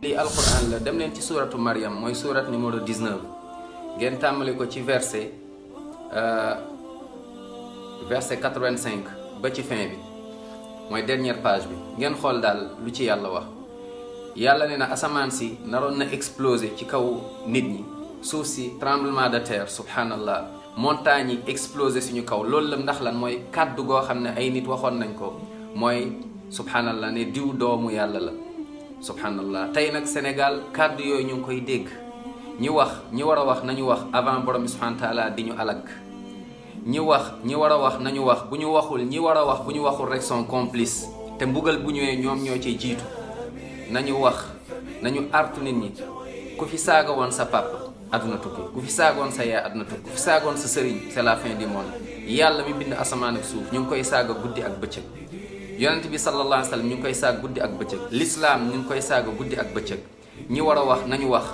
lii alquran la dem leen ci suuratu Maryam mooy suurat numéro 19 ngeen tàmbali ko ci verset 85 ba ci fin bi mooy dernière page bi ngeen xool daal lu ci yàlla wax. yàlla ne na asamaan si naroon na exploser ci kaw nit ñi, suuf si tremblement de terre subhanallah, montagne yi exploser suñu kaw. loolu la ndax lan mooy kàddu goo xam ne ay nit waxoon nañ ko, mooy subhanallah ne diw doomu yàlla la subhanallah. tey nag Sénégal kàddu yooyu ñu ngi koy dégg. ñi war a wax nañu wax avant borom bi subhanahu wa taala di ñu alag. ñi war a wax nañu wax, bu ñu waxul ñi war a wax bu ñu waxul rek sont complices, te mbugal bu ñëwee ñoom ñoo ciy jiitu. nañu wax, nañu artu nit ñi. ku fi saaga woon sa papa aduna tukki, ku fi saagoon sa yaay aduna tukki, ku fi saagoon sa sëriñ c'est la fin du monde. yàlla mi bind asamaan ak suuf ñu ngi koy saaga guddi ak bëccëg. yonent bi sallallahu alayhi wa sallam ñu ngi koy saaga guddi ak bëccëg. l'islam ñu ngi koy saaga guddi ak bëccëg. ñi war a wax nañu wax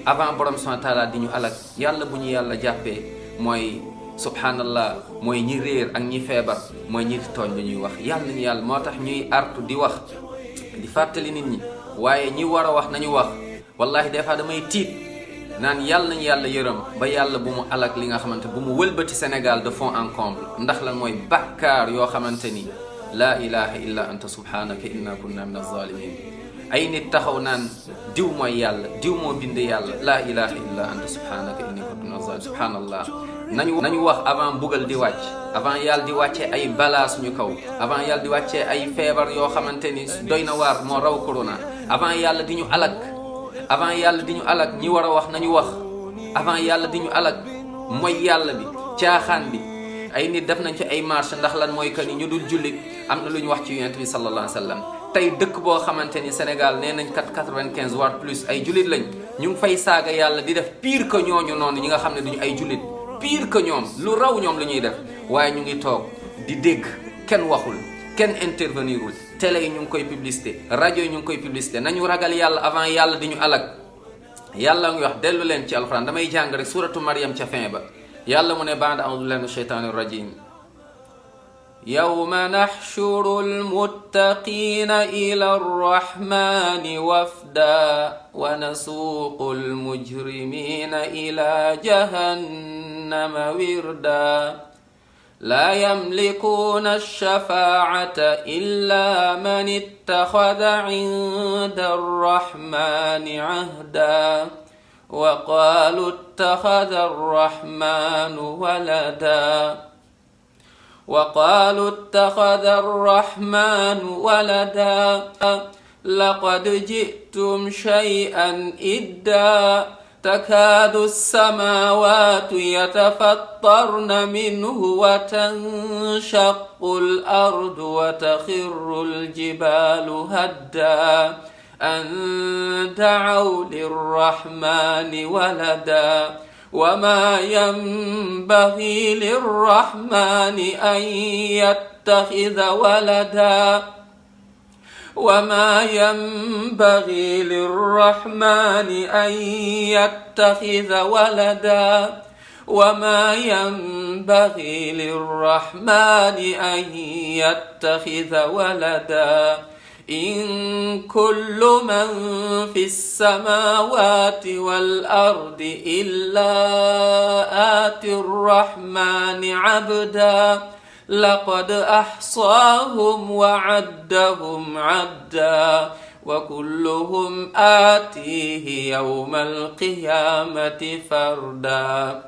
avant borom subhanahu wa taala di ñu alag. yàlla bu ñu yàlla jàppee mooy subhanallah, mooy ñi réer ak ñi feebar, mooy ñi tooñ lu ñuy wax. yàlla nañu yàlla moo tax ñuy artu di wax, di fàttali nit ñi. waaye ñi war a wax nañu wax. wallahi des fois damay tiit naan yàlla nañu yàlla yërëm ba yàlla bu mu alag li nga xamante, bu mu wëlbati Sénégal de fond en comble. ndax lan mooy bàkkaar yoo xamante ni laa ilaha illa anta subhanaka inna kunna min az-zalimin. ay nit taxaw naan diw mooy yàlla, diw moo bind yàlla. laa ilaha illa anta subhanaka inni kuntu min az-zalimin. subhanallah. nañu wax avant mbugal di wàcc, avant yàlla di wàccee ay balaa suñu kaw, avant yàlla di wàccee ay feebar yoo xamante ni doy na waar moo raw corona, avant yàlla di ñu alag, avant yàlla di ñu alag. ñi war a wax nañu wax avant yàlla di ñu alag. mooy yàlla bi, caaxaan bi. ay nit def nañ ci ay marche ndax lan mooy que ni ñu dul jullit am na lu ñu wax ci yonent bi sallallahu alayhi wa sallam. tey dëkk boo xamante ni Sénégal nee nañ 95 voire plus ay jullit lañ, ñu ngi fay saaga yàlla di def pire que ñooñu noonu ñi nga xam ne duñu ay jullit, pire que ñoom, lu raw ñoom lu ñuy def. waaye ñu ngi toog di dégg, kenn waxul, kenn intervenirul. télé yi ñu ngi koy publicité, rajo yi ñu ngi koy publicité. nañu ragal yàlla avant yàlla di ñu alag. yàlla ngi wax, dellu leen ci alxuraan, damay jàng rek suratu Maryam ca fin ba. yàlla mu ne baada a'uudu billahi minash shaytaanir rajiim. yawma naxshuru almuttaqiina ila arrahmaani wafda wa nasuuqu almujrimiina ila jahannama wirda laa yamlikuuna alshafaacata illa man ittaxada cinda arrahmaani cahda wa qaalu ittaxada arrahmaanu walada وقالوا اتخذ الرحمن ولدا لقد جئتم شيئا إدا تكاد السماوات يتفطرن منه وتنشق الأرض وتخر الجبال هدا أن دعوا للرحمن ولدا وما ينبغي للرحمن أن يتخذ ولدا وما ينبغي للرحمن أن يتخذ ولدا وما ينبغي للرحمن أن يتخذ ولدا إن كل من في السماوات والأرض إلا آتي الرحمن عبدا لقد أحصاهم وعدهم عدا وكلهم آتيه يوم القيامة فردا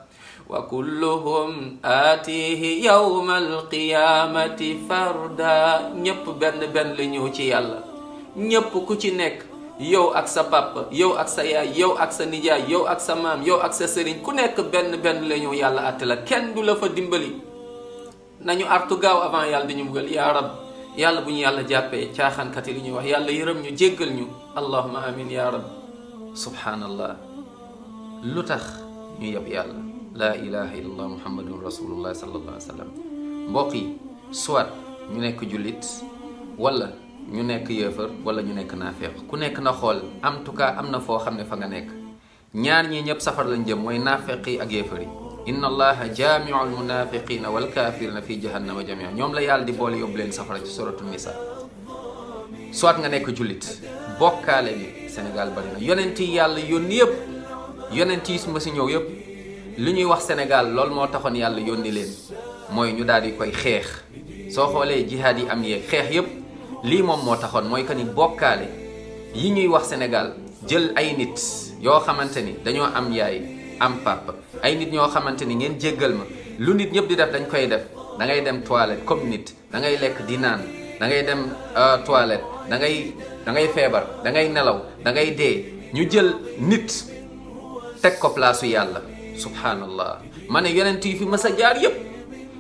وكلهم آتيه يوم القيامة فردا. ñëpp benn la ñëw ci yàlla. ñëpp ku ci nekk, yow ak sa papa, yow ak sa yaay, yow ak sa nijaay, yow ak sa maam, yow ak sa sëriñ, ku nekk benn la ñëw yàlla àtte la. kenn du la fa dimbali. nañu artu gaaw avant yàlla di ñu mbugal. yaa rab, yàlla bu ñu yàlla jàppee caaxaankat yi li ñuy wax, yàlla yërëm ñu, jéggal ñu. allahumma amin ya rab. subhanallah. lu tax ñu yab yàlla? laa ilaha illallah muhammadun rasulullah sallallahu alayhi wa sallam. mbokk yi, soit ñu nekk jullit, wala ñu nekk yéefar, wala ñu nekk naafeq. ku nekk na xool, en tout cas am na foo xam ne fa nga nekk. ñaar ñi ñëpp safar lañ jëm, mooy naafeq yi ak yéefar yi. inna allaha jaamiu almunafiqina walkafirina fi jahannama jamia. ñoom la yàlla di boole yóbbu leen safara ci suratu nisa. soit nga nekk jullit bokkaale bi Sénégal bari na yonent yi yàlla yónni yëpp yonent yi ma si ñëw yëpp lu ñuy wax Sénégal loolu moo taxoon yàlla yónni leen mooy ñu daal di koy xeex soo xoolee jihaad yi am yeeg xeex yëpp lii moom moo taxoon mooy que ni bokkaale yi ñuy wax Sénégal jël ay nit yoo xamante ni dañoo am yaay am papa ay nit ñoo xamante ni ngeen jéggal ma lu nit ñëpp di def dañ koy def da ngay dem toilette comme nit da ngay lekk di naan da ngay dem toilette da ngay feebar da ngay nelaw da ngay dee ñu jël nit teg ko place yàlla subhanallah ma ne yonent yi fi mës a jaar yëpp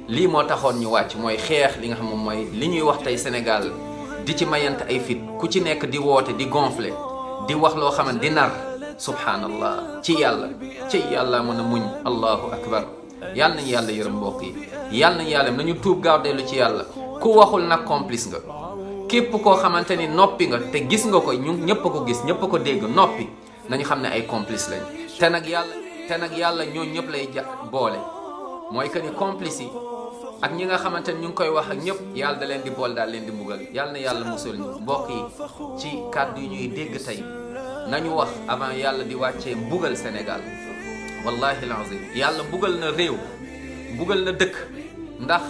lii moo taxoon ñu wàcc mooy xeex li nga xam moom mooy li ñuy wax tey Sénégal di ci mayante ay fit ku ci nekk di woote di gonfler di wax loo xamante di nar subhanallah ci yàlla mën a muñ allahu akbar yàlla nañu yàlla yërëm mbokk yi yàlla nañu yàlla nañu tuub gaaw dellu ci yàlla ku waxul nag complice nga képp koo xamante ni noppi nga te gis nga ko ñun ñëpp a ko gis ñëpp a ko dégg noppi nañu xam ne ay complice lañ te nag yàlla ñoo ñëpp lay boole mooy que ni complice yi ak ñi nga xamante ni ñu ngi koy wax ak ñëpp yàlla da leen di boole daal leen di mbugal yàlla na yàlla musul ñu mbokk yi ci kàddu yi ñuy dégg tey nañu wax avant yàlla di wàccee mbugal Sénégal wallahi alazim yàlla mbugal na réew mbugal na dëkk ndax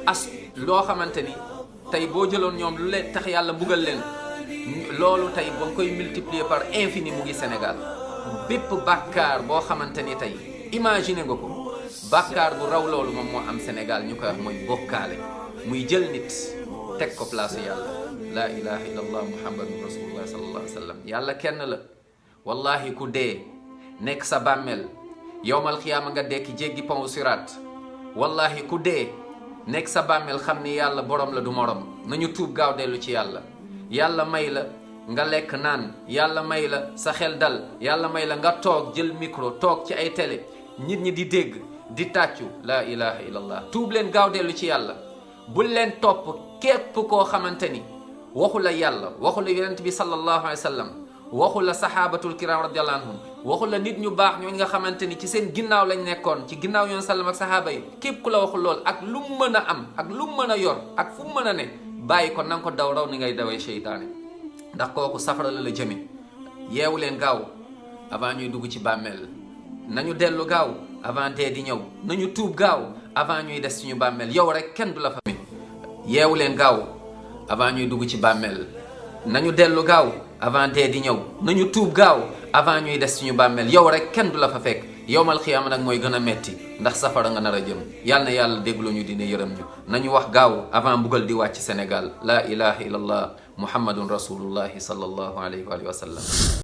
as loo xamante ni tey boo jëloon ñoom lu leen tax yàlla mbugal leen loolu tey ba nga koy multiplier par infini mu ngi Sénégal bépp bàkkaar boo xamante ni tey imaginer nga ko bàkkaar bu raw loolu moom moo am Sénégal ñu koy wax mooy bokkaale muy jël nit teg ko place yàlla laa ilaha illallah muhammadun rasulullah sallallahu alayhi wa sallam yàlla kenn la wallahi ku dee nekk sa bàmmeel yowmal xiyaama nga dekki jéggi pont siraat wallahi ku dee nekk sa bàmmeel xam ni yàlla borom la du morom nañu tuub gaaw dellu ci yàlla may la nga lekk naan yàlla may la sa xel dal yàlla may la nga toog jël micro toog ci ay télé nit ñi di dégg di tàccu laa ilaha illallah tuub leen gaaw dellu ci yàlla bul leen topp képp koo xamante ni waxu la yàlla waxu la yonent bi sallallahu alayhi wa sallam waxu la sahabatul kiram radiyallahu anhum waxu la nit ñu baax ñooñu nga xamante ni ci seen ginnaaw lañ nekkoon ci ginnaaw yoon sallam ak sahaaba yi képp ku la waxul lool ak lu mu mën a am ak lu mu mën a yor ak fu mu mën a ne bàyyi ko na nga ko daw raw ni ngay dawee seytaane ndax kooku safara la jëme yeewu leen gaaw avant ñuy dugg ci bàmmeel nañu dellu gaaw avant dee di ñëw nañu tuub gaaw avant ñuy des suñu bàmmeel yow rek kenn du la fa mi yeewu leen gaaw avant ñuy dugg ci bàmmeel nañu dellu gaaw avant dee di ñëw nañu tuub gaaw avant ñuy des suñu bàmmeel yow rek kenn du la fa fekk yowmal xiyaama nag mooy gën a metti ndax safara nga nar a jëm yàlla na yàlla déglu ñu dina yërëm ñu nañu wax gaaw avant mbugal di wàcc Sénégal la ilaha illallah muhammadun rasulullahi sallallahu alayhi wa sallam